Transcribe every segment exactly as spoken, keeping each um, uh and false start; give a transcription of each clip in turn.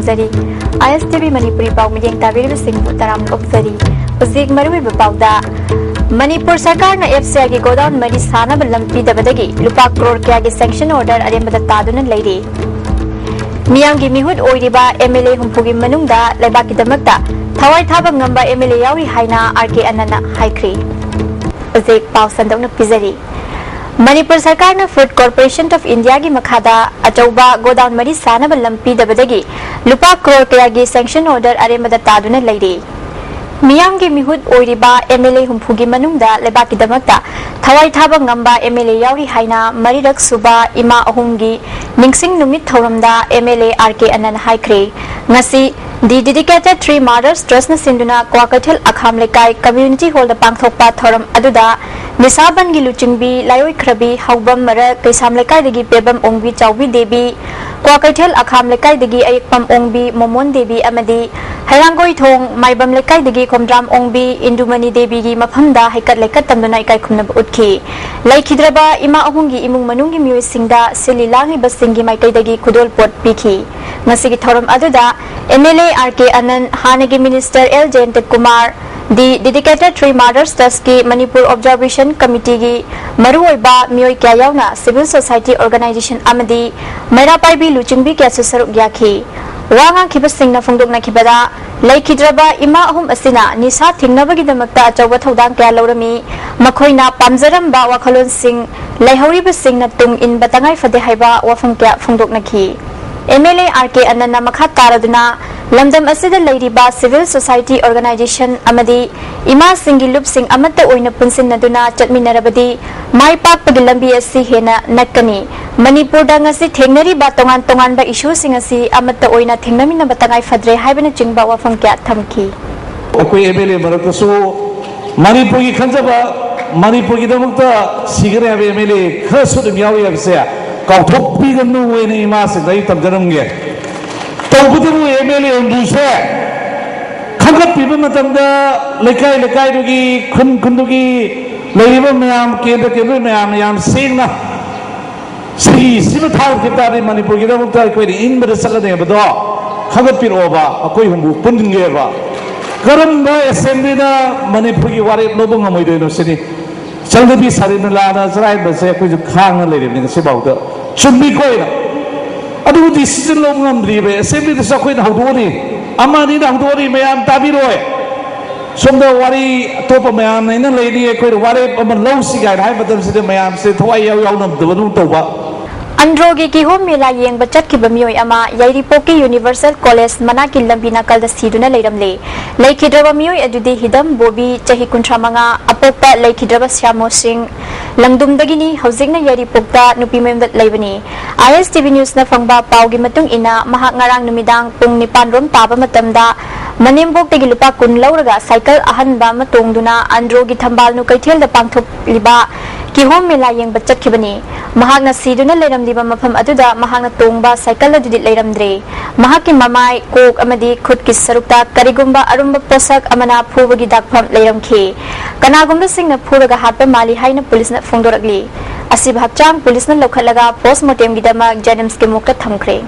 ꯐꯣꯡꯗꯣꯛꯆꯔꯤ꯫ ꯑꯥꯏ ꯑꯦꯁ T V Manipuri ꯄꯥꯎ ꯃꯤꯠꯌꯦꯡ ꯇꯥꯕꯤꯔꯤꯕꯁꯤꯡꯕꯨ ꯇꯔꯥꯝꯅ ꯑꯣꯛꯆꯔꯤ꯫ ꯍꯧꯖꯤꯛ ꯃꯔꯨꯑꯣꯏꯕ ꯄꯥꯎꯗ, ꯃꯅꯤꯄꯨꯔ ꯁꯔꯀꯥꯔꯅ ꯑꯦꯐ ꯁꯤ ꯑꯥꯏꯒꯤ ꯒꯣꯗꯥꯎꯟ ꯃꯔꯤ ꯁꯥꯅꯕ ꯂꯝ ꯄꯤꯗꯕꯗꯒꯤ ꯂꯨꯄꯥ ꯀ꯭ꯔꯣꯔ ꯀꯌꯥꯒꯤ ꯁꯦꯡꯁꯟ ꯑꯣꯔꯗꯔ ꯑꯔꯦꯝꯕꯗ ꯇꯥꯗꯨꯅ ꯂꯩꯔꯤ꯫ ꯃꯤꯌꯥꯝꯒꯤ ꯃꯤꯍꯨꯠ ꯑꯣꯏꯔꯤꯕ ꯑꯦꯝ ꯑꯦꯜ ꯑꯦ ꯍꯨꯝꯐꯨꯒꯤ ꯃꯅꯨꯡꯗ ꯂꯩꯕꯥꯛꯀꯤꯗꯃꯛꯇ ꯊꯋꯥꯏ ꯊꯥꯕ ꯉꯝꯕ ꯑꯦꯝ ꯑꯦꯜ ꯑꯦ ꯌꯥꯎꯔꯤ ꯍꯥꯏꯅ ꯑꯥꯔ ꯀꯦ ꯑꯅꯟꯅ ꯍꯥꯏꯈ꯭ꯔꯤ꯫ ꯍꯧꯖꯤꯛ ꯄꯥꯎ ꯁꯟꯗꯣꯛꯅ ꯄꯤꯖꯔꯤ꯫ ꯃꯅꯤꯄꯨꯔ ꯁꯔꯀꯥꯔꯅ Food Corporation of Indiaꯒꯤ ꯃꯈꯥꯗ ꯑꯆꯧꯕ ꯒꯣꯗꯥꯎꯟ ꯃꯔꯤ ꯁꯥꯅꯕ ꯂꯝ ꯄꯤꯗꯕꯗꯒꯤ ꯂꯨꯄꯥ ꯀ꯭ꯔꯣꯔ ꯀꯌꯥꯒꯤ ꯁꯦꯡꯁꯟ ꯑꯣꯔꯗꯔ ꯑꯔꯦꯝꯕꯗ ꯇꯥꯗꯨꯅ ꯂꯩꯔꯤ꯫ ꯃꯤꯌꯥꯝꯒꯤ ꯃꯤꯍꯨꯠ ꯑꯣꯏꯔꯤꯕ ꯑꯦꯝ ꯑꯦꯜ ꯑꯦ ꯍꯨꯝꯐꯨꯒꯤ ꯃꯅꯨꯡꯗ ꯂꯩꯕꯥꯛꯀꯤꯗꯃꯛꯇ ꯊꯋꯥꯏ ꯊꯥꯕ ꯉꯝꯕ ꯑꯦꯝ ꯑꯦꯜ ꯑꯦ ꯌꯥꯎꯔꯤ ꯍꯥꯏꯅ ꯃꯔꯤꯔꯛ ꯁꯨꯕ ꯏꯃꯥ ꯑꯍꯨꯝꯒꯤ ꯅꯤꯡꯁꯤꯡ ꯅꯨꯃꯤꯠ ꯊꯧꯔꯝꯗ M L A R K ꯑꯅꯟ ꯍꯥꯏꯈ꯭ꯔꯦ꯫ ꯉꯁꯤ The Dedicated Three Martyrs Trustꯅ ꯁꯤꯟꯗꯨꯅ ꯀ꯭ꯋꯥꯀꯩꯊꯦꯜ ꯑꯈꯥꯝ ꯂꯩꯀꯥꯏ ꯀꯝꯃ꯭ꯌꯨꯅꯤꯇꯤ ꯍꯣꯜꯗ ꯄꯥꯡꯊꯣꯛꯄ ꯊꯧꯔꯝ ꯑꯗꯨꯗ ꯅꯤꯁꯥꯕꯟꯒꯤ ꯂꯨꯆꯤꯡꯕꯤ ꯂꯥꯏꯑꯣꯏꯈ꯭ꯔꯕꯤ ꯍꯥꯎꯕꯝ ꯃꯔꯛ ꯀꯩꯁꯥꯝ ꯂꯩꯀꯥꯏꯗꯒꯤ ꯄꯦꯕꯝ ꯑꯣꯡꯕꯤ ꯆꯥꯎꯕꯤ ꯗꯦꯕꯤ, ꯀ꯭ꯋꯥꯀꯩꯊꯦꯜ ꯑꯈꯥꯝ ꯂꯩꯀꯥꯏꯗꯒꯤ ꯑꯌꯦꯛꯄꯝ ꯑꯣꯡꯕꯤ ꯃꯣꯃꯣꯟ ꯗꯦꯕꯤ ꯑꯃꯗꯤ ꯍꯩꯔꯥꯡꯒꯣꯏꯊꯣꯡ ꯃꯥꯏꯕꯝ ꯂꯩꯀꯥꯏꯗꯒꯤ ꯈꯣꯝꯗ꯭ꯔꯥꯝ ꯑꯣꯡꯕꯤ ꯏꯟꯗꯨꯃꯅꯤ ꯗꯦꯕꯤꯒꯤ ꯃꯐꯝꯗ ꯍꯩꯀꯠ ꯂꯩꯀꯠ ꯇꯝꯗꯨꯅ ꯏꯀꯥꯏ ꯈꯨꯝꯅꯕ ꯎꯠꯈꯤ꯫ ꯂꯩꯈꯤꯗ꯭ꯔꯕ ꯏꯃꯥ ꯑꯍꯨꯝꯒꯤ ꯏꯃꯨꯡ ꯃꯅꯨꯡꯒꯤ ꯃꯤꯑꯣꯏꯁꯤꯡꯗ ꯁꯤꯜꯂꯤ ꯂꯥꯡꯂꯤꯕꯁꯤꯡꯒꯤ ꯃꯥꯏꯀꯩꯗꯒꯤ ꯈꯨꯗꯣꯜꯄꯣꯠ ꯄꯤꯈꯤ꯫ ꯉꯁꯤꯒꯤ ꯊꯧꯔꯝ ꯑꯗꯨꯗ M L A R K Anand, ꯍꯥꯟꯅꯒꯤ minister L Jayanta Kumar, The Dedicated Three Martyrs Trustꯀꯤ ꯃꯅꯤꯄꯨꯔ ꯑꯣꯕꯖꯥꯔꯕꯦꯁꯟ ꯀꯃꯤꯇꯤꯒꯤ ꯃꯔꯨꯑꯣꯏꯕ ꯃꯤꯑꯣꯏ ꯀꯌꯥ ꯌꯥꯎꯅ ꯁꯤꯚꯤꯜ ꯁꯣꯁꯥꯏꯇꯤ ꯑꯣꯔꯒꯅꯥꯏꯖꯦꯁꯟ ꯑꯃꯗꯤ ꯃꯩꯔꯥ ꯄꯥꯏꯕꯤ ꯂꯨꯆꯤꯡꯕꯤ ꯀꯌꯥꯁꯨ ꯁꯔꯨꯛ ꯌꯥꯈꯤ꯫ ꯋꯥ ꯉꯥꯡꯈꯤꯕꯁꯤꯡꯅ ꯐꯣꯡꯗꯣꯛꯅꯈꯤꯕꯗ, ꯂꯩꯈꯤꯗ꯭ꯔꯕ ꯏꯃꯥ ꯑꯍꯨꯝ ꯑꯁꯤꯅ ꯅꯤꯁꯥ ꯊꯤꯡꯅꯕꯒꯤꯗꯃꯛꯇ ꯑꯆꯧꯕ ꯊꯧꯗꯥꯡ ꯀꯌꯥ ꯂꯧꯔꯝꯃꯤ꯫ ꯃꯈꯣꯏꯅ ꯄꯥꯝꯖꯔꯝꯕ ꯋꯥꯈꯜꯂꯣꯟꯁꯤꯡ ꯂꯩꯍꯧꯔꯤꯕꯁꯤꯡꯅ ꯇꯨꯡ ꯏꯟꯕ ꯇꯉꯥꯏ ꯐꯗꯦ ꯍꯥꯏꯕ ꯋꯥꯐꯝ ꯀꯌꯥ ꯐꯣꯡꯗꯣꯛꯅꯈꯤ꯫ ꯑꯦꯝ ꯑꯦꯜ ꯑꯦ ꯑꯥꯔ ꯀꯦ ꯑꯅꯟꯅ ꯃꯈꯥ ꯇꯥꯔꯗꯨꯅ ꯂꯝꯗꯝ ꯑꯁꯤꯗ ꯂꯩꯔꯤꯕ ꯁꯤꯚꯤꯜ ꯁꯣꯁꯥꯏꯇꯤ ꯑꯣꯔꯒꯅꯥꯏꯖꯦꯁꯟ ꯑꯃꯗꯤ ꯏꯃꯥꯁꯤꯡꯒꯤ ꯂꯨꯞꯁꯤꯡ ꯑꯃꯠꯇ ꯑꯣꯏꯅ ꯄꯨꯟꯁꯤꯟꯅꯗꯨꯅ ꯆꯠꯃꯤꯟꯅꯔꯕꯗꯤ ꯃꯥꯏ ꯄꯥꯛꯄꯒꯤ ꯂꯝꯕꯤ ꯑꯁꯤ ꯍꯦꯟꯅ ꯅꯛꯀꯅꯤ꯫ ꯃꯅꯤꯄꯨꯔꯗ ꯉꯁꯤ ꯊꯦꯡꯅꯔꯤꯕ ꯇꯣꯉꯥꯟ ꯇꯣꯉꯥꯟꯕ ꯏꯁꯨꯁꯤꯡ ꯑꯁꯤ ꯑꯃꯠꯇ ꯑꯣꯏꯅ ꯊꯦꯡꯅꯃꯤꯟꯅꯕ ꯇꯉꯥꯏ ꯐꯗ꯭ꯔꯦ ꯍꯥꯏꯕꯅꯆꯤꯡꯕ ꯋꯥꯐꯝ ꯀꯌꯥ ꯊꯝꯈꯤ꯫ ꯑꯩꯈꯣꯏ ꯑꯦꯝ ꯑꯦꯜ ꯑꯦ ꯃꯔꯛꯇꯁꯨ ꯃꯅꯤꯄꯨꯔꯒꯤ ꯈꯟꯖꯕ, ꯃꯅꯤꯄꯨꯔꯒꯤꯗꯃꯛꯇ ꯁꯤꯒꯅꯤ ꯍꯥꯏꯕ ꯑꯦꯝ ꯑꯦꯜ ꯑꯦ ꯈꯔꯁꯨ ꯑꯗꯨꯝ ꯌꯥꯎꯔꯤ ꯍꯥꯏꯕꯁꯦ ꯀꯥꯎꯊꯣꯛꯄꯤꯒꯅꯨ ꯍꯥꯏꯅ ꯏꯃꯥꯁꯤꯡꯗ ꯑꯩ ꯇꯝꯖꯔꯝꯒꯦ꯫ ꯇꯧꯕꯇꯕꯨ ꯑꯦꯝ ꯑꯦꯜ ꯑꯦ ꯑꯣꯏꯕꯁꯦ ꯈꯟꯒꯠꯄꯤꯕ ꯃꯇꯝꯗ ꯂꯩꯀꯥꯏ ꯂꯩꯀꯥꯏꯗꯨꯒꯤ, ꯈꯨꯟ ꯈꯨꯟꯗꯨꯒꯤ ꯂꯩꯔꯤꯕ ꯃꯌꯥꯝ, ꯀꯦꯟꯗ꯭ꯔ ꯀꯦꯟꯗ꯭ꯔ ꯃꯌꯥꯝꯅ ꯌꯥꯝ ꯁꯦꯡꯅ ꯁꯤꯒꯤ ꯁꯤꯃ ꯊꯥꯒꯠꯈꯤꯕ ꯇꯥꯔꯗꯤ ꯃꯅꯤꯄꯨꯔꯒꯤꯗꯃꯛꯇ ꯑꯩꯈꯣꯏꯅ ꯏꯪꯕꯗ ꯆꯠꯀꯅꯤ ꯍꯥꯏꯕꯗꯣ ꯈꯟꯒꯠꯄꯤꯔꯛꯑꯣꯕ, ꯑꯩꯈꯣꯏ ꯍꯨꯝꯐꯨ ꯄꯨꯟꯒꯦꯕ꯫ ꯀꯔꯝꯕ ꯑꯦꯁꯦꯝꯕ꯭ꯂꯤꯅ ꯃꯅꯤꯄꯨꯔꯒꯤ ꯋꯥꯔꯦꯞ ꯂꯧꯕ ꯉꯝꯃꯣꯏꯗꯣꯏꯅꯣ ꯁꯤꯅꯤ꯫ ꯆꯪꯗꯕꯤ ꯁꯥꯔꯤꯅ ꯂꯥꯟꯅ ꯆꯔꯥꯏꯕꯁꯦ ꯑꯩꯈꯣꯏꯁꯨ ꯈꯥꯡꯅ ꯂꯩꯔꯤꯕꯅꯤ ꯉꯁꯤꯐꯥꯎꯗ꯫ ꯆꯨꯝꯃꯤꯀꯣ ꯑꯩꯅ? ꯑꯗꯨꯕꯨ ꯗꯤꯁꯤꯖꯟ ꯂꯧꯕ ꯉꯝꯗ꯭ꯔꯤꯕ ꯑꯦꯁꯦꯝꯕ꯭ꯂꯤꯗꯁꯨ ꯑꯩꯈꯣꯏꯅ ꯍꯧꯗꯣꯛꯑꯅꯤ, ꯑꯃ ꯑꯅꯤꯅ ꯍꯧꯗꯣꯛꯑꯅꯤ, ꯃꯌꯥꯝ ꯇꯥꯕꯤꯔꯣꯏ꯫ ꯁꯣꯝꯗ ꯋꯥꯔꯤ ꯑꯇꯣꯞꯄ ꯃꯌꯥꯝ ꯑꯩꯅ ꯂꯩꯔꯤ, ꯑꯩꯈꯣꯏꯅ ꯋꯥꯔꯦꯞ ꯑꯃ ꯂꯧꯁꯤ ꯀꯥꯏꯅ ꯍꯥꯏꯕ ꯃꯇꯝꯁꯤꯗ ꯃꯌꯥꯝꯁꯦ ꯊꯋꯥꯏ ꯏꯌꯥꯎ ꯌꯥꯎꯅꯗꯕ ꯑꯗꯨꯝ ꯇꯧꯕ꯫ ꯑꯟꯗ꯭ꯔꯣꯒꯤ ꯀꯤꯍꯣꯝ ꯃꯦꯂꯥ ꯌꯦꯡꯕ ꯆꯠꯈꯤꯕ ꯃꯤꯑꯣꯏ ꯑꯃ ꯌꯥꯏꯔꯤꯄꯣꯛꯀꯤ ꯌꯨꯅꯤꯚꯔꯁꯦꯜ ꯀꯣꯂꯦꯖ ꯃꯅꯥꯛꯀꯤ ꯂꯝꯕꯤ ꯅꯥꯀꯜꯗ ꯁꯤꯗꯨꯅ ꯂꯩꯔꯝꯂꯦ꯫ ꯂꯩꯈꯤꯗ꯭ꯔꯕ ꯃꯤꯑꯣꯏ ꯑꯗꯨꯗꯤ ꯍꯤꯗꯝ ꯕꯣꯕꯤ, ꯆꯍꯤ ꯀꯨꯟꯊ꯭ꯔꯥ ꯃꯉꯥ, ꯑꯄꯣꯛꯄ ꯂꯩꯈꯤꯗ꯭ꯔꯕ ꯁ꯭ꯌꯥꯃꯣ ꯁꯤꯡ, ꯂꯪꯗꯨꯝꯗꯒꯤꯅꯤ꯫ ꯍꯧꯖꯤꯛꯅ ꯌꯥꯏꯔꯤꯄꯣꯛꯇ ꯅꯨꯄꯤ ꯃꯌꯨꯝꯗ ꯂꯩꯕꯅꯤ꯫ ꯑꯥꯏ ꯑꯦꯁ ꯇꯤ ꯚꯤ ꯅ꯭ꯌꯨꯁꯅ ꯐꯪꯕ ꯄꯥꯎꯒꯤ ꯃꯇꯨꯡ ꯏꯟꯅ, ꯃꯍꯥꯛ ꯉꯔꯥꯡ ꯅꯨꯃꯤꯗꯥꯡ ꯄꯨꯡ ꯅꯤꯄꯥꯟ ꯔꯣꯝ ꯇꯥꯕ ꯃꯇꯝꯗ ꯃꯅꯦꯝꯕꯣꯛꯇꯒꯤ ꯂꯨꯄꯥ ꯀꯨꯟ ꯂꯧꯔꯒ ꯁꯥꯏꯀꯜ ꯑꯍꯟꯕ ꯑꯃ ꯇꯣꯡꯗꯨꯅ ꯑꯟꯗ꯭ꯔꯣꯒꯤ ꯊꯝꯕꯥꯜꯅꯨ ꯀꯩꯊꯦꯜꯗ ꯄꯥꯡꯊꯣꯛꯂꯤꯕ ꯀꯤꯍꯣꯝ ꯃꯦꯂꯥ ꯌꯦꯡꯕ ꯆꯠꯈꯤꯕꯅꯤ꯫ ꯃꯍꯥꯛꯅ ꯁꯤꯗꯨꯅ ꯂꯩꯔꯝꯂꯤꯕ ꯃꯐꯝ ꯑꯗꯨꯗ ꯃꯍꯥꯛꯅ ꯇꯣꯡꯕ ꯁꯥꯏꯀꯜ ꯑꯗꯨꯗꯤ ꯂꯩꯔꯝꯗ꯭ꯔꯦ꯫ ꯃꯍꯥꯛꯀꯤ ꯃꯃꯥꯏ, ꯀꯣꯛ ꯑꯃꯗꯤ ꯈꯨꯠꯀꯤ ꯁꯔꯨꯛꯇ ꯀꯔꯤꯒꯨꯝꯕ ꯑꯔꯨꯝꯕ ꯄꯣꯠꯁꯛ ꯑꯃꯅ ꯐꯨꯕꯒꯤ ꯗꯥꯛꯐꯝ ꯂꯩꯔꯝꯈꯤ꯫ ꯀꯅꯥꯒꯨꯝꯕꯁꯤꯡꯅ ꯐꯨꯔꯒ ꯍꯥꯠꯄ ꯃꯥꯜꯂꯤ ꯍꯥꯏꯅ ꯄꯨꯂꯤꯁꯅ ꯐꯣꯡꯗꯣꯔꯛꯂꯤ꯫ ꯑꯁꯤꯕ ꯍꯛꯆꯥꯡ ꯄꯨꯂꯤꯁꯅ ꯂꯧꯈꯠꯂꯒ ꯄꯣꯁꯃꯣꯔꯇꯦꯝꯒꯤꯗꯃꯛ ꯖꯦꯅꯤꯝꯁꯀꯤ ꯃꯣꯔꯒꯇ ꯊꯝꯈ꯭ꯔꯦ꯫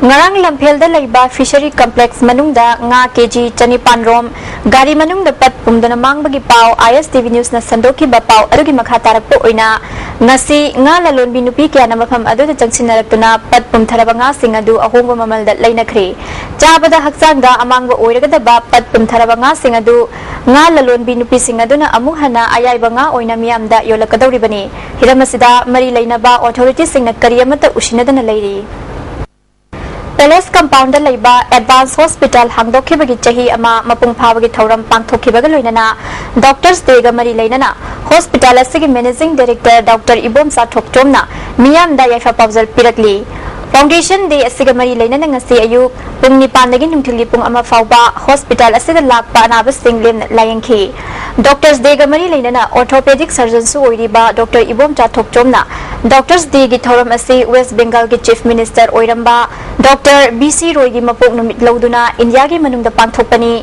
ꯉꯔꯥꯡ ꯂꯝꯐꯦꯜꯗ ꯂꯩꯕ ꯐꯤꯁꯔꯤ ꯀꯝꯄ꯭ꯂꯦꯛꯁ ꯃꯅꯨꯡꯗ ꯉꯥ ꯀꯦ ꯖꯤ ꯆꯅꯤꯄꯥꯟ ꯔꯣꯝ ꯒꯥꯔꯤ ꯃꯅꯨꯡꯗ ꯄꯠ ꯄꯨꯝꯗꯨꯅ ꯃꯥꯡꯕꯒꯤ ꯄꯥꯎ ꯑꯥꯏ ꯑꯦꯁ ꯇꯤ ꯚꯤ ꯅ꯭ꯌꯨꯁꯅ ꯁꯟꯗꯣꯛꯈꯤꯕ ꯄꯥꯎ ꯑꯗꯨꯒꯤ ꯃꯈꯥ ꯇꯥꯔꯛꯄ ꯑꯣꯏꯅ, ꯉꯁꯤ ꯉꯥ ꯂꯂꯣꯟꯕꯤ ꯅꯨꯄꯤ ꯀꯌꯥꯅ ꯃꯐꯝ ꯑꯗꯨꯗ ꯆꯪꯁꯤꯟꯅꯔꯛꯇꯨꯅ ꯄꯠ ꯄꯨꯝꯊꯔꯕ ꯉꯥꯁꯤꯡ ꯑꯗꯨ ꯑꯍꯣꯡꯕ ꯃꯃꯜꯗ ꯂꯩꯅꯈ꯭ꯔꯦ꯫ ꯆꯥꯕꯗ ꯍꯛꯆꯥꯡꯗ ꯑꯃꯥꯡꯕ ꯑꯣꯏꯔꯒꯗꯕ ꯄꯠ ꯄꯨꯝꯊꯔꯕ ꯉꯥꯁꯤꯡ ꯑꯗꯨ ꯉꯥ ꯂꯂꯣꯟꯕꯤ ꯅꯨꯄꯤꯁꯤꯡ ꯑꯗꯨꯅ ꯑꯃꯨꯛ ꯍꯟꯅ ꯑꯌꯥꯏꯕ ꯉꯥ ꯑꯣꯏꯅ ꯃꯤꯌꯥꯝꯗ ꯌꯣꯜꯂꯛꯀꯗꯧꯔꯤꯕꯅꯤ꯫ ꯍꯤꯔꯝ ꯑꯁꯤꯗ ꯃꯔꯤ ꯂꯩꯅꯕ ꯑꯣꯊꯣꯔꯤꯇꯤꯁꯤꯡꯅ ꯀꯔꯤ ꯑꯃꯠꯇ ꯎꯁꯤꯟꯅꯗꯅ ꯂꯩꯔꯤ꯫ ꯄꯦꯂꯦꯁ ꯀꯝꯄꯥꯎꯟꯗ ꯂꯩꯕ ꯑꯦꯗꯚꯥꯟꯁ ꯍꯣꯁꯄꯤꯇꯥꯜ ꯍꯥꯡꯗꯣꯛꯈꯤꯕꯒꯤ ꯆꯍꯤ ꯑꯃ ꯃꯄꯨꯡ ꯐꯥꯕꯒꯤ ꯊꯧꯔꯝ ꯄꯥꯡꯊꯣꯛꯈꯤꯕꯒ ꯂꯣꯏꯅꯅ ꯗꯣꯛꯇꯔꯁ ꯗꯦꯒ ꯃꯔꯤ ꯂꯩꯅꯅ ꯍꯣꯁꯄꯤꯇꯥꯜ ꯑꯁꯤꯒꯤ ꯃꯦꯅꯦꯖꯤꯡ ꯗꯥꯏꯔꯦꯛꯇꯔ ꯗꯣꯛꯇꯔ ꯏꯕꯣꯝꯆꯥ ꯊꯣꯛꯆꯣꯝꯅ ꯃꯤꯌꯥꯝꯗ ꯌꯥꯏꯐ ꯄꯥꯎꯖꯦꯜ ꯄꯤꯔꯛꯂꯤ꯫ ꯐꯥꯎꯟꯗꯦꯁꯟ ꯗꯦ ꯑꯁꯤꯒ ꯃꯔꯤ ꯂꯩꯅꯅ ꯉꯁꯤ ꯑꯌꯨꯛ ꯄꯨꯡ ꯅꯤꯄꯥꯟꯗꯒꯤ ꯅꯨꯡꯊꯤꯜꯒꯤ ꯄꯨꯡ ꯑꯃ ꯐꯥꯎꯕ ꯍꯣꯁꯄꯤꯇꯥꯜ ꯑꯁꯤꯗ ꯂꯥꯛꯄ ꯑꯅꯥꯕꯁꯤꯡ ꯂꯦꯝꯅ ꯂꯥꯌꯦꯡꯈꯤ꯫ ꯗꯣꯛꯇꯔꯁ ꯗꯦꯒ ꯃꯔꯤ ꯂꯩꯅꯅ ꯑꯣꯔꯊꯣꯄꯦꯗꯤꯛ ꯁꯔꯖꯟꯁꯨ ꯑꯣꯏꯔꯤꯕ ꯗꯣꯛꯇꯔ ꯏꯕꯣꯝꯆꯥ ꯊꯣꯛꯆꯣꯝꯅ Doctors Day ꯒꯤ ꯊꯧꯔꯝ ꯑꯁꯤ West Bengal ꯒꯤ Chief Minister ꯑꯣꯏꯔꯝꯕ Doctor B C Roy ꯒꯤ ꯃꯄꯣꯛ ꯅꯨꯃꯤꯠ ꯂꯧꯗꯨꯅ ꯏꯟꯗꯤꯌꯥꯒꯤ ꯃꯅꯨꯡꯗ ꯄꯥꯡꯊꯣꯛꯄꯅꯤ꯫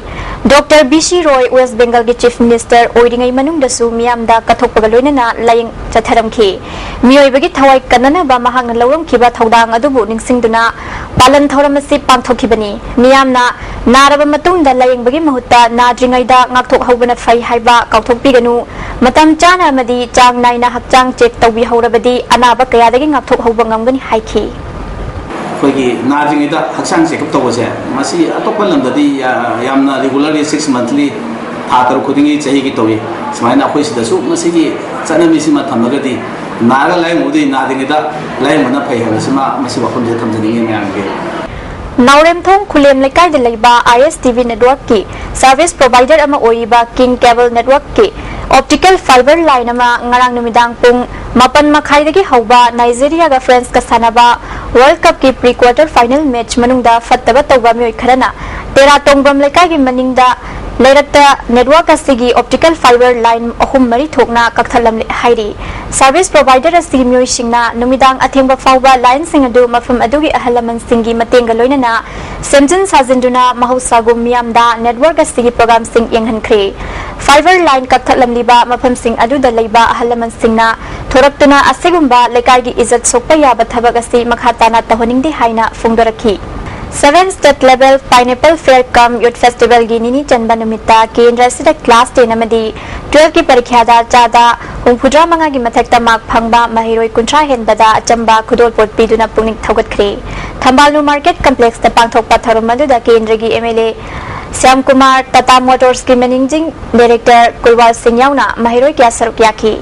Doctor B C Roy West Bengal ꯒꯤ Chief Minister ꯑꯣꯏꯔꯤꯉꯩ ꯃꯅꯨꯡꯗꯁꯨ ꯃꯤꯌꯥꯝꯗ ꯀꯠꯊꯣꯛꯄꯒ ꯂꯣꯏꯅꯅ ꯂꯥꯌꯦꯡ ꯆꯠꯊꯔꯝꯈꯤ꯫ ꯃꯤꯑꯣꯏꯕꯒꯤ ꯊꯋꯥꯏ ꯀꯟꯅꯅꯕ ꯃꯍꯥꯛꯅ ꯂꯧꯔꯝꯈꯤꯕ ꯊꯧꯗꯥꯡ ꯑꯗꯨꯕꯨ ꯅꯤꯡꯁꯤꯡꯗꯨꯅ ꯄꯥꯂꯟ ꯊꯧꯔꯝ ꯑꯁꯤ ꯄꯥꯡꯊꯣꯛꯈꯤꯕꯅꯤ꯫ ꯃꯤꯌꯥꯝꯅ ꯅꯥꯔꯕ ꯃꯇꯨꯡꯗ ꯂꯥꯌꯦꯡꯕꯒꯤ ꯃꯍꯨꯠꯇ ꯅꯥꯗ꯭ꯔꯤꯉꯩꯗ ꯉꯥꯛꯊꯣꯛꯍꯧꯕꯅ ꯐꯩ ꯍꯥꯏꯕ ꯀꯥꯎꯊꯣꯛꯄꯤꯒꯅꯨ꯫ ꯃꯇꯝ ꯆꯥꯅ ꯑꯃꯗꯤ ꯆꯥꯡ ꯅꯥꯏꯅ ꯍꯛꯆꯥꯡ check ꯇꯧꯕꯤꯍꯧꯔꯕꯗꯤ ꯑꯅꯥꯕ ꯀꯌꯥꯗꯒꯤ ꯉꯥꯛꯊꯣꯛꯍꯧꯕ ꯉꯝꯒꯅꯤ ꯍꯥꯏꯈꯤ꯫ ꯑꯩꯈꯣꯏꯒꯤ ꯅꯥꯗ꯭ꯔꯤꯉꯩꯗ ꯍꯛꯆꯥꯡ check up ꯇꯧꯕꯁꯦ, ꯃꯁꯤ ꯑꯇꯣꯞꯄ ꯂꯝꯗꯗꯤ ꯌꯥ-, ꯌꯥꯝꯅ regularly six monthly, ꯊꯥ ꯇꯔꯨꯛ ꯈꯨꯗꯤꯡꯒꯤ ꯆꯍꯤꯒꯤ ꯇꯧꯏ꯫ ꯁꯨꯃꯥꯏꯅ ꯑꯩꯈꯣꯏ ꯁꯤꯗꯁꯨ ꯃꯁꯤꯒꯤ ꯆꯠꯅꯕꯤꯁꯤꯃ ꯊꯝꯂꯒꯗꯤ ꯅꯥꯔꯒ ꯂꯥꯌꯦꯡꯕꯕꯨꯗꯤ ꯅꯥꯗ꯭ꯔꯤꯉꯩꯗ ꯂꯥꯌꯦꯡꯕꯅ ꯐꯩ ꯍꯥꯏꯕꯁꯤꯃ ꯃꯁꯤ ꯋꯥꯐꯝꯁꯤꯗ ꯊꯝꯖꯅꯤꯡꯉꯤ ꯃꯌꯥꯝꯒꯤ꯫ ꯅꯥꯎꯔꯦꯝꯊꯣꯡ ꯈꯨꯂꯦꯝ ꯂꯩꯀꯥꯏꯗ ꯂꯩꯕ I S T V network ꯀꯤ service provider ꯑꯃ ꯑꯣꯏꯔꯤꯕ King Cable Network ꯀꯤ optical fiber line ꯑꯃ ꯉꯔꯥꯡ ꯅꯨꯃꯤꯗꯥꯡ ꯄꯨꯡ ꯃꯥꯄꯟ ꯃꯈꯥꯏꯗꯒꯤ ꯍꯧꯕ ꯅꯥꯏꯖꯦꯔꯤꯌꯥꯒ ꯐ꯭ꯔꯥꯟꯁꯀ ꯁꯥꯟꯅꯕ World Cup ꯀꯤ pre quarter final match ꯃꯅꯨꯡꯗ ꯐꯠꯇꯕ ꯇꯧꯕ ꯃꯤꯑꯣꯏ ꯈꯔꯅ ꯇꯦꯔꯥ ꯇꯣꯡꯕ꯭ꯔꯝ ꯂꯩꯀꯥꯏꯒꯤ ꯃꯅꯤꯡꯗ ꯂꯩꯔꯛꯇ network ꯑꯁꯤꯒꯤ optical fiber line ꯑꯍꯨꯝ ꯃꯔꯤ ꯊꯣꯛꯅ ꯀꯛꯊꯠꯂꯝꯂꯦ ꯍꯥꯏꯔꯤ꯫ Service provider ꯑꯁꯤꯒꯤ ꯃꯤꯑꯣꯏꯁꯤꯡꯅ ꯅꯨꯃꯤꯗꯥꯡ ꯑꯊꯦꯡꯕ ꯐꯥꯎꯕ line ꯁꯤꯡ ꯑꯗꯨ ꯃꯐꯝ ꯑꯗꯨꯒꯤ ꯑꯍꯜ ꯂꯃꯟꯁꯤꯡꯒꯤ ꯃꯇꯦꯡꯒ ꯂꯣꯏꯅꯅ ꯁꯦꯝꯖꯤꯟ ꯁꯥꯖꯤꯟꯗꯨꯅ ꯃꯍꯧꯁꯥꯒꯨꯝ ꯃꯤꯌꯥꯝꯗ network ꯑꯁꯤꯒꯤ program ꯁꯤꯡ ꯌꯦꯡꯍꯟꯈ꯭ꯔꯦ꯫ Fiber line ꯀꯛꯊꯠꯂꯝꯂꯤꯕ ꯃꯐꯝꯁꯤꯡ ꯑꯗꯨꯗ ꯂꯩꯕ ꯑꯍꯜ ꯂꯃꯟꯁꯤꯡꯅ ꯊꯣꯔꯛꯇꯨꯅ ꯑꯁꯤꯒꯨꯝꯕ ꯂꯩꯀꯥꯏꯒꯤ ꯏꯖꯠ ꯁꯣꯛꯄ ꯌꯥꯕ ꯊꯕꯛ ꯑꯁꯤ ꯃꯈꯥ ꯇꯥꯅ ꯇꯧꯍꯟꯅꯤꯡꯗꯦ ꯍꯥꯏꯅ ꯐꯣꯡꯗꯣꯔꯛꯈꯤ꯫ Seven State Level Pineapple Fair cum Youth Festival ꯒꯤ ꯅꯤꯅꯤ ꯆꯟꯕ ꯅꯨꯃꯤꯠꯇ ꯀꯦꯟꯗ꯭ꯔ ꯑꯁꯤꯗ class ten ꯑꯃꯗꯤ twelve ꯀꯤ ꯄꯔꯤꯈ꯭ꯌꯥꯗ ꯆꯥꯗ ꯍꯨꯝꯐꯨꯇꯔꯥ ꯃꯉꯥꯒꯤ ꯃꯊꯛꯇ mark ꯐꯪꯕ ꯃꯍꯩꯔꯣꯏ ꯀꯨꯟꯊ꯭ꯔꯥ ꯍꯦꯟꯕꯗ ꯑꯆꯝꯕ ꯈꯨꯗꯣꯜꯄꯣꯠ ꯄꯤꯗꯨꯅ ꯄꯨꯛꯅꯤꯡ ꯊꯧꯒꯠꯈ꯭ꯔꯦ꯫ ꯊꯝꯕꯥꯜꯅꯨ Market Complex ꯇ ꯄꯥꯡꯊꯣꯛꯄ ꯊꯧꯔꯝ ꯑꯗꯨꯗ ꯀꯦꯟꯗ꯭ꯔꯒꯤ M L A Shyam Kumar, Tata Motors ꯀꯤ Managing Director ꯀꯨꯜꯋꯥꯜ ꯁꯤꯡ ꯌꯥꯎꯅ ꯃꯍꯩꯔꯣꯏ ꯀꯌꯥ ꯁꯔꯨꯛ ꯌꯥꯈꯤ꯫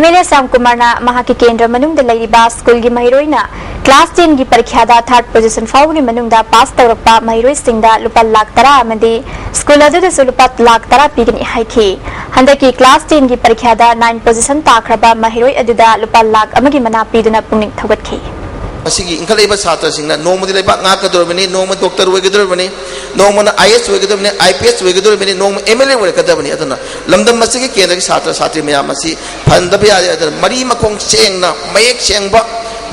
M L A ꯁ꯭ꯌꯥꯝ ꯀꯨꯃꯥꯔꯅ ꯃꯍꯥꯛꯀꯤ ꯀꯦꯟꯗ꯭ꯔ ꯃꯅꯨꯡꯗ ꯂꯩꯔꯤꯕ school ꯒꯤ ꯃꯍꯩꯔꯣꯏꯅ class ten ꯒꯤ ꯄꯔꯤꯈ꯭ꯌꯥꯗ third position ꯐꯥꯎꯕꯒꯤ ꯃꯅꯨꯡꯗ pass ꯇꯧꯔꯛꯄ ꯃꯍꯩꯔꯣꯏꯁꯤꯡꯗ ꯂꯨꯄꯥ ꯂꯥꯈ ꯇꯔꯥ ꯑꯃꯗꯤ school ꯑꯗꯨꯗꯁꯨ ꯂꯨꯄꯥ ꯂꯥꯈ ꯇꯔꯥ ꯄꯤꯒꯅꯤ ꯍꯥꯏꯈꯤ꯫ ꯍꯟꯗꯛꯀꯤ class ten ꯒꯤ ꯄꯔꯤꯈ꯭ꯌꯥꯗ nine position ꯇꯥꯈ꯭ꯔꯕ ꯃꯍꯩꯔꯣꯏ ꯑꯗꯨꯗ ꯂꯨꯄꯥ ꯂꯥꯈ ꯑꯃꯒꯤ ꯃꯅꯥ ꯄꯤꯗꯨꯅ ꯄꯨꯛꯅꯤꯡ ꯊꯧꯒꯠꯈꯤ꯫ ꯑꯁꯤꯒꯤ ꯏꯟꯈꯠꯂꯛꯏꯕ ꯁꯥꯇ꯭ꯔꯁꯤꯡꯅ ꯅꯣꯡꯃꯗꯤ ꯂꯩꯕꯥꯛ ꯉꯥꯛꯀꯗꯧꯔꯤꯕꯅꯤ, ꯅꯣꯡꯃ doctor ꯑꯣꯏꯒꯗꯧꯔꯤꯕꯅꯤ, ꯅꯣꯡꯃꯅ I S ꯑꯣꯏꯒꯗꯧꯔꯤꯕꯅꯤ, I P S ꯑꯣꯏꯒꯗꯧꯔꯤꯕꯅꯤ, ꯅꯣꯡꯃ ꯑꯦꯝ ꯑꯦꯜ ꯑꯦ ꯑꯣꯏꯔꯛꯀꯗꯕꯅꯤ꯫ ꯑꯗꯨꯅ ꯂꯝꯗꯝ ꯑꯁꯤꯒꯤ ꯀꯦꯟꯗ꯭ꯔꯒꯤ ꯁꯥꯇ꯭ꯔ ꯁꯥꯇ꯭ꯔꯤ ꯃꯌꯥꯝ ꯑꯁꯤ ꯐꯍꯟꯗꯕ ꯌꯥꯗꯦ꯫ ꯑꯗꯨꯅ ꯃꯔꯤ ꯃꯈꯣꯡ ꯁꯦꯡꯅ, ꯃꯌꯦꯛ ꯁꯦꯡꯕ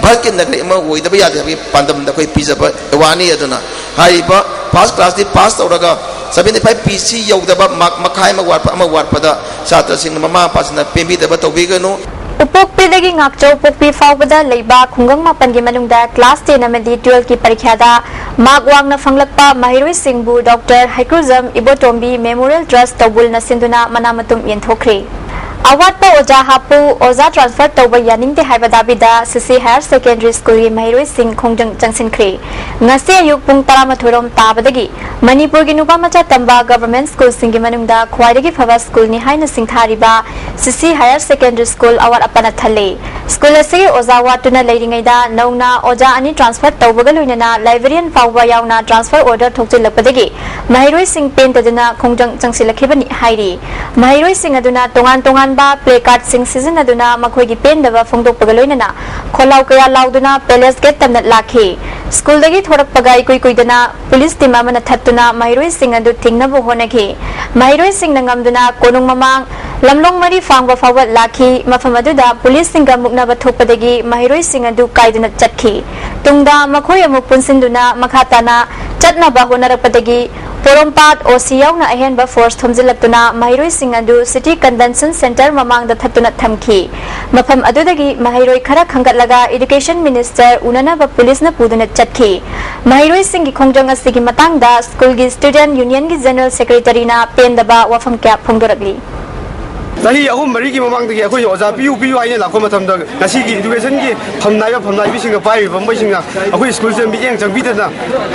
ꯚꯥꯔꯠꯀꯤ ꯅꯥꯒꯔꯤꯛ ꯑꯃ ꯑꯣꯏꯗꯕ ꯌꯥꯗꯦ ꯍꯥꯏꯕꯒꯤ ꯄꯥꯟꯗꯝꯗ ꯑꯩꯈꯣꯏ ꯄꯤꯖꯕ ꯑꯦꯋꯥꯔꯗꯅꯤ꯫ ꯑꯗꯨꯅ ꯍꯥꯏꯔꯤꯕ ꯐꯥꯔꯁ ꯀ꯭ꯂꯥꯁꯇꯤ ꯄꯥꯁ ꯇꯧꯔꯒ ꯁꯕꯦꯟꯇꯤ ꯐꯥꯏꯚ ꯄꯤ ꯁꯤ ꯌꯧꯗꯕ, ꯃꯥꯔꯛ ꯃꯈꯥꯏ ꯑꯃ ꯋꯥꯠꯄ, ꯑꯃ ꯋꯥꯠꯄꯗ ꯁꯥꯇ꯭ꯔꯁꯤꯡꯅ ꯃꯃꯥ ꯃꯄꯥꯁꯤꯡꯅ ꯄꯦꯟꯕꯤꯗꯕ ꯇꯧꯕꯤꯒꯅꯨ꯫ ꯎꯄꯣꯛꯄꯤꯗꯒꯤ ꯉꯥꯛꯆꯧ ꯄꯣꯛꯄꯤ ꯐꯥꯎꯕꯗ ꯂꯩꯕ ꯈꯨꯡꯒꯪ ꯃꯥꯄꯟꯒꯤ ꯃꯅꯨꯡꯗ ꯀ꯭ꯂꯥꯁ ꯇꯦꯟ ꯑꯃꯗꯤ ꯇꯨꯋꯦꯜꯐꯀꯤ ꯄꯔꯤꯈ꯭ꯌꯥꯗ ꯃꯥꯔꯛ ꯋꯥꯡꯅ ꯐꯪꯂꯛꯄ ꯃꯍꯩꯔꯣꯏꯁꯤꯡꯕꯨ ꯗꯣꯛꯇꯔ ꯍꯩꯀ꯭ꯔꯨꯖꯝ ꯏꯕꯣꯇꯣꯝꯕꯤ ꯃꯦꯃꯣꯔꯤꯌꯦꯜ ꯇ꯭ꯔꯁ ꯇꯧꯕꯨꯜꯅ ꯁꯤꯟꯗꯨꯅ ꯃꯅꯥ ꯃꯇꯨꯝ ꯌꯦꯟꯊꯣꯛꯈ꯭ꯔꯦ꯫ ꯑꯋꯥꯠꯄ ꯑꯣꯖꯥ ꯍꯥꯞꯄꯨ, ꯑꯣꯖꯥ ꯇ꯭ꯔꯥꯟꯁꯐꯔ ꯇꯧꯕ ꯌꯥꯅꯤꯡꯗꯦ ꯍꯥꯏꯕ ꯗꯥꯕꯤꯗ ꯁꯤꯁꯤ ꯍꯥꯌꯔ ꯁꯦꯀꯦꯟꯗꯔꯤ ꯁ꯭ꯀꯨꯜꯒꯤ ꯃꯍꯩꯔꯣꯏꯁꯤꯡ ꯈꯣꯡꯖꯪ ꯆꯪꯁꯤꯟꯈ꯭ꯔꯦ꯫ ꯉꯁꯤ ꯑꯌꯨꯛ ꯄꯨꯡ ꯇꯔꯥꯃꯥꯊꯣꯏ ꯔꯣꯝ ꯇꯥꯕꯗꯒꯤ ꯃꯅꯤꯄꯨꯔꯒꯤ ꯅꯨꯄꯥ ꯃꯆꯥ ꯇꯝꯕ ꯒꯚꯔꯟꯃꯦꯟꯠ ꯁ꯭ꯀꯨꯜꯁꯤꯡꯒꯤ ꯃꯅꯨꯡꯗ ꯈ꯭ꯋꯥꯏꯗꯒꯤ ꯐꯕ ꯁ꯭ꯀꯨꯜꯅꯤ ꯍꯥꯏꯅ ꯁꯤꯡꯊꯥꯔꯤꯕ ꯁꯤꯁꯤ ꯍꯥꯌꯔ ꯁꯦꯀꯦꯟꯗꯔꯤ ꯁ꯭ꯀꯨꯜ ꯑꯋꯥꯠ ꯑꯄꯥꯅ ꯊꯜꯂꯦ꯫ ꯁ꯭ꯀꯨꯜ ꯑꯁꯤꯒꯤ ꯑꯣꯖꯥ ꯋꯥꯠꯇꯨꯅ ꯂꯩꯔꯤꯉꯩꯗ ꯅꯧꯅ ꯑꯣꯖꯥ ꯑꯅꯤ ꯇ꯭ꯔꯥꯟꯁꯐꯔ ꯇꯧꯕꯒ ꯂꯣꯏꯅꯅ ꯂꯥꯏꯕ꯭ꯔꯦꯔꯤꯌꯟ ꯐꯥꯎꯕ ꯌꯥꯎꯅ ꯇ꯭ꯔꯥꯟꯁꯐꯔ ꯑꯣꯔꯗꯔ ꯊꯣꯛꯆꯤꯜꯂꯛꯄꯗꯒꯤ ꯃꯍꯩꯔꯣꯏꯁꯤꯡ ꯄꯦꯟꯗꯗꯨꯅ ꯈꯣꯡꯖꯪ ꯆꯪꯁꯤꯜꯂꯛꯈꯤꯕꯅꯤ ꯍꯥꯏꯔꯤ꯫ ꯃꯍꯩꯔꯣꯏꯁꯤꯡ ꯑꯗꯨꯅ ꯇꯣꯉꯥꯟ ꯇꯣꯉꯥꯟꯕ ꯄ꯭ꯂꯦ ꯀꯥꯔꯗꯁꯤꯡ ꯁꯤꯖꯤꯟꯅꯗꯨꯅ ꯃꯈꯣꯏꯒꯤ ꯄꯦꯟꯗꯕ ꯐꯣꯡꯗꯣꯛꯄꯒ ꯂꯣꯏꯅꯅ ꯈꯣꯜꯂꯥꯎ ꯀꯌꯥ ꯂꯥꯎꯗꯨꯅ ꯄꯦꯂꯦꯁ ꯒꯦꯠ ꯇꯝꯅ ꯂꯥꯛꯈꯤ꯫ ꯁ꯭ꯀꯨꯜꯗꯒꯤ ꯊꯣꯔꯛꯄꯒ ꯏꯀꯨꯏ ꯀꯨꯏꯗꯅ ꯄꯨꯂꯤꯁ ꯇꯤꯝ ꯑꯃꯅ ꯊꯠꯇꯨꯅ ꯃꯍꯩꯔꯣꯏꯁꯤꯡ ꯑꯗꯨ ꯊꯤꯡꯅꯕ ꯍꯣꯠꯅꯈꯤ꯫ ꯃꯍꯩꯔꯣꯏꯁꯤꯡꯅ ꯉꯝꯗꯨꯅ ꯀꯣꯅꯨꯡ ꯃꯃꯥꯡ ꯂꯝꯂꯣꯡ ꯃꯔꯤ ꯐꯥꯡꯕ ꯐꯥꯎꯕ ꯂꯥꯛꯈꯤ꯫ ꯃꯐꯝ ꯑꯗꯨꯗ ꯄꯨꯂꯤꯁꯁꯤꯡꯒ ꯃꯨꯛꯅꯕ ꯊꯣꯛꯄꯗꯒꯤ ꯃꯍꯩꯔꯣꯏꯁꯤꯡ ꯑꯗꯨ ꯀꯥꯏꯗꯨꯅ ꯆꯠꯈꯤ꯫ ꯇꯨꯡꯗ ꯃꯈꯣꯏ ꯑꯃꯨꯛ ꯄꯨꯟꯁꯤꯟꯗꯨꯅ ꯃꯈꯥ ꯇꯥꯅ ꯆꯠꯅꯕ ꯍꯣꯠꯅꯔꯛꯄꯗꯒꯤ ꯄꯣꯔꯣꯝꯄꯥꯠ ꯑꯣ ꯁꯤ ꯌꯥꯎꯅ ꯑꯍꯦꯟꯕ ꯐꯣꯔꯁ ꯊꯣꯝꯖꯤꯜꯂꯛꯇꯨꯅ ꯃꯍꯩꯔꯣꯏꯁꯤꯡ ꯑꯗꯨ ꯁꯤꯇꯤ ꯀꯟꯚꯦꯟꯁꯟ ꯁꯦꯟꯇꯔ ꯃꯃꯥꯡꯗ ꯊꯠꯇꯨꯅ ꯊꯝꯈꯤ꯫ ꯃꯐꯝ ꯑꯗꯨꯗꯒꯤ ꯃꯍꯩꯔꯣꯏ ꯈꯔ ꯈꯟꯒꯠꯂꯒ ꯏꯗꯨꯀꯦꯁꯟ ꯃꯤꯅꯤꯁꯇꯔ ꯎꯅꯅꯕ ꯄꯨꯂꯤꯁꯅ ꯄꯨꯗꯨꯅ ꯆꯠꯈꯤ꯫ ꯃꯍꯩꯔꯣꯏꯁꯤꯡꯒꯤ ꯈꯣꯡꯖꯪ ꯑꯁꯤꯒꯤ ꯃꯇꯥꯡꯗ ꯁ꯭ꯀꯨꯜꯒꯤ ꯁ꯭ꯇꯨꯗꯦꯟꯠ ꯌꯨꯅꯤꯌꯟꯒꯤ ꯖꯦꯅꯔꯦꯜ ꯁꯦꯀ꯭ꯔꯦꯇꯔꯤꯅ ꯄꯦꯟꯗꯕ ꯋꯥꯐꯝ ꯀꯌꯥ ꯐꯣꯡꯗꯣꯔꯛꯂꯤ꯫ ꯆꯍꯤ ꯑꯍꯨꯝ ꯃꯔꯤꯒꯤ ꯃꯃꯥꯡꯗꯒꯤ ꯑꯩꯈꯣꯏꯅ ꯑꯣꯖꯥ ꯄꯤꯌꯨ ꯄꯤꯌꯨ ꯍꯥꯏꯅ ꯂꯥꯛꯄ ꯃꯇꯝꯗ, ꯉꯁꯤꯒꯤ ꯏꯗꯨꯀꯦꯁꯟꯒꯤ ꯐꯝꯅꯥꯏꯕ ꯐꯝꯅꯥꯏꯕꯤꯁꯤꯡꯅ ꯄꯥꯏꯔꯤꯕ ꯐꯝꯕꯩꯁꯤꯡꯅ ꯑꯩꯈꯣꯏ ꯁ꯭ꯀꯨꯜꯁꯤꯗ ꯃꯤꯠꯌꯦꯡ ꯆꯪꯕꯤꯗꯅ,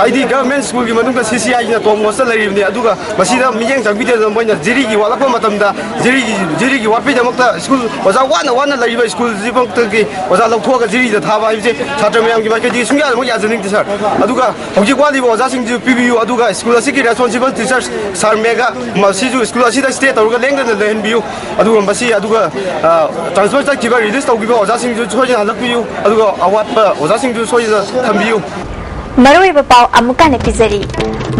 ꯑꯩꯗꯤ ꯒꯚꯔꯟꯃꯦꯟꯠ ꯁ꯭ꯀꯨꯜꯒꯤ ꯃꯅꯨꯡꯗ ꯁꯤ ꯁꯤ ꯑꯥꯏꯁꯤꯅ ꯇꯣꯞ ꯃꯣꯁꯇ ꯂꯩꯔꯤꯕꯅꯤ, ꯑꯗꯨꯒ ꯃꯁꯤꯗ ꯃꯤꯠꯌꯦꯡ ꯆꯪꯕꯤꯗꯅ ꯃꯣꯏꯅ ꯖꯤꯔꯤꯒꯤ ꯋꯥꯠꯂꯛꯄ ꯃꯇꯝꯗ, ꯖꯤꯔꯤꯒꯤ, ꯖꯤꯔꯤꯒꯤ ꯋꯥꯠꯄꯩꯗꯃꯛꯇ ꯁ꯭ꯀꯨꯜ ꯑꯣꯖꯥ ꯋꯥꯅ ꯋꯥꯅ ꯂꯩꯔꯤꯕ ꯁ꯭ꯀꯨꯜꯁꯤꯃꯛꯇꯒꯤ ꯑꯣꯖꯥ ꯂꯧꯊꯣꯛꯑꯒ ꯖꯤꯔꯤꯗ ꯊꯥꯕ ꯍꯥꯏꯕꯁꯦ ꯁꯥꯇ꯭ꯔ ꯃꯌꯥꯝꯒꯤ ꯃꯥꯏꯀꯩꯗꯒꯤ ꯁꯨꯡꯌꯥꯃꯛ ꯌꯥꯖꯅꯤꯡꯗꯦ, ꯁꯥꯔ꯫ ꯑꯗꯨꯒ ꯍꯧꯖꯤꯛ ꯋꯥꯠꯂꯤꯕ ꯑꯣꯖꯥꯁꯤꯡꯁꯤꯁꯨ ꯄꯤꯕꯤꯌꯨ, ꯑꯗꯨꯒ ꯁ꯭ꯀꯨꯜ ꯑꯁꯤꯒꯤ ꯔꯦꯁꯄꯣꯟꯁꯤꯕꯜ ꯇꯤꯆꯔꯁ ꯁꯥꯔ ꯃꯦꯘꯥ, ꯃꯁꯤꯁꯨ ꯁ꯭ꯀꯨꯜ ꯑꯁꯤꯗ ꯁ꯭ꯇꯦ ꯇꯧꯔꯒ ꯂꯦꯡꯗꯅ ꯂꯩꯍꯟꯕꯤꯌꯨ꯫ ꯑꯗꯨꯒ ꯃꯁꯤ ꯑꯗꯨꯒ ꯇ꯭ꯔꯥꯟꯁꯐꯔ ꯆꯠꯈꯤꯕ, ꯔꯤꯂꯤꯁ ꯇꯧꯈꯤꯕ ꯑꯣꯖꯥꯁꯤꯡꯁꯨ ꯁꯣꯏꯗꯅ ꯍꯜꯂꯛꯄꯤꯌꯨ, ꯑꯗꯨꯒ ꯑꯋꯥꯠꯄ ꯑꯣꯖꯥꯁꯤꯡꯁꯨ ꯁꯣꯏꯗꯅ ꯊꯝꯕꯤꯌꯨ꯫ ꯃꯔꯨꯑꯣꯏꯕ ꯄꯥꯎ ꯑꯃꯨꯛꯀ ꯍꯟꯅ ꯄꯤꯖꯔꯤ꯫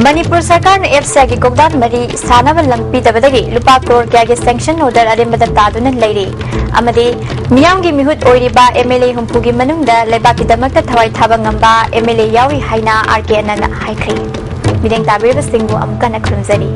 ꯃꯅꯤꯄꯨꯔ ꯁꯔꯀꯥꯔꯅ ꯑꯦꯐꯁꯤꯑꯥꯏꯒꯤ ꯀꯣꯛꯗꯥꯟ ꯃꯔꯤ ꯁꯥꯅꯕ ꯂꯝ ꯄꯤꯗꯕꯗꯒꯤ ꯂꯨꯄꯥ ꯀ꯭ꯔꯣꯔ ꯀꯌꯥꯒꯤ ꯁꯦꯡꯁꯟ ꯑꯣꯔꯗꯔ ꯑꯔꯦꯝꯕꯗ ꯇꯥꯗꯨꯅ ꯂꯩꯔꯤ ꯑꯃꯗꯤ ꯃꯤꯌꯥꯝꯒꯤ ꯃꯤꯍꯨꯠ ꯑꯣꯏꯔꯤꯕ ꯑꯦꯝ ꯑꯦꯜ ꯑꯦ ꯍꯨꯝꯐꯨꯒꯤ ꯃꯅꯨꯡꯗ ꯂꯩꯕꯥꯛꯀꯤꯗꯃꯛꯇ ꯊꯋꯥꯏ ꯊꯥꯕ ꯉꯝꯕ ꯑꯦꯝ ꯑꯦꯜ ꯑꯦ ꯌꯥꯎꯔꯤ ꯍꯥꯏꯅ ꯑꯥꯔ ꯀꯦ ꯑꯅꯟꯅ ꯍꯥꯏꯈ꯭ꯔꯦ꯫ ꯃꯤꯠꯌꯦꯡ ꯇꯥꯕꯤꯔꯤꯕꯁꯤꯡꯕꯨ ꯑꯃꯨꯛꯀ ꯍꯟꯅ ꯈꯨꯔꯨꯝꯖꯔꯤ꯫